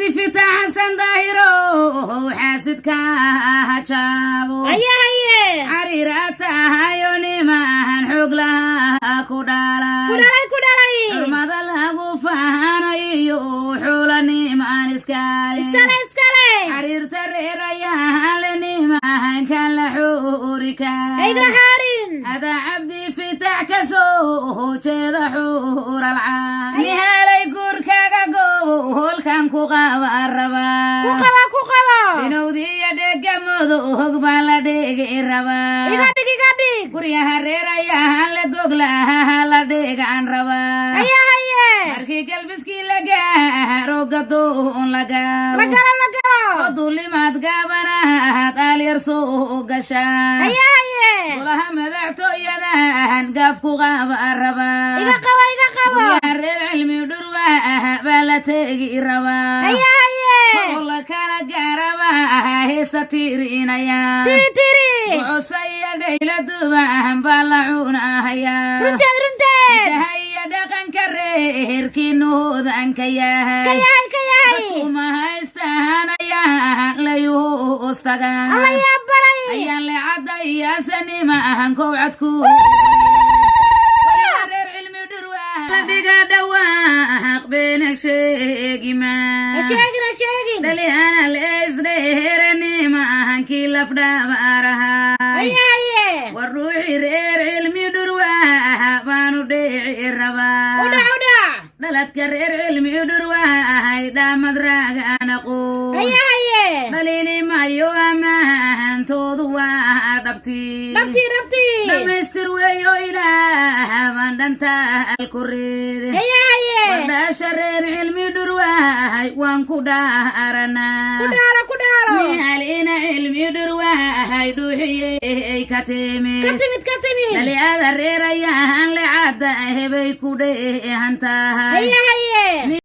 Cabdifitaax Xasan Daahiro, xaasidka ha jaabo. Haye haye. Xariira tahayo nimaan xoog laha ku Ku dhalay. dhalay, ku dhalay. Xurmada lagu faanayo xula nimaan iskale. Iskale, iskale. Xariirta reer ayaan le nimaankan la xuuri Hayga kara. xaarin. Adaa Cabdifitaax ka soo jeeda xuuralcaan nihaalay guurkaga goobo holkan ku qaba Ku rabaa. qaba, ku qaba. Dhinowdiiyo dhegamoodo hog baa la dhigi rabaa. Iga dhig, iga dhig. Guryaha reer ayaan la goglaha la dhigaan rabaa. Haye haye. Markii galbiskii la gaaro gadoon la La gaalo galo, la galo. Oo duulimaad gaabanaad aalyar soo gashaa. Haye haye. Golaha madaxtooyadan gaaf ku qaba rabaa. Iga qaba, iga qaba. Guryaha reer Cilmi Dhurwa baa la tegi rabaa. Haye haye. Oo la kala gaaraba heesa tirinaya. Tiri, tiri. Gocosaya dhayla duban baa la cunahayaa. Runteed, runteed. Hidahaya dhaqanka reerkiinuudanka Ka yahay. yahay, ka yahay. Dadkuma haystaanayaan layuustaga. Alla yaa baray. Ayaan lecadayaasanima ahan kowcadku reer Cilmi Dhurwa la dhiga dhawaaq beena sheegima. Ha sheegin, ha sheegin. Dhaliana leesdheeranima ahan kii lafdhabaarahay. Haye haye. War ruuxii reer Cilmi Dhurwa baanu dheeci rabaa. U dhac, u dhac. Dhaladka reer Cilmi Dhurwaahay dhaamad raaganaqoon. Haye haye. Dhaliili mayo, ammaantoodu waa dhabti. Dhabti, dhabti. Dhammaystir weeyo ilaah baan dhantaal ku reede. Haye haye. Wardhaasha reer Cilmi Dhurwaahay waan ku dhaaranaa. Ku dhaaro, ku dhaaro. Mihaalina Cilmi Dhurwaahay dhuuxiyey ka timid. Ka timid, ka timid. Dhaliada reer ayaan lecadda hebay ku dheehan tahay. Haye haye.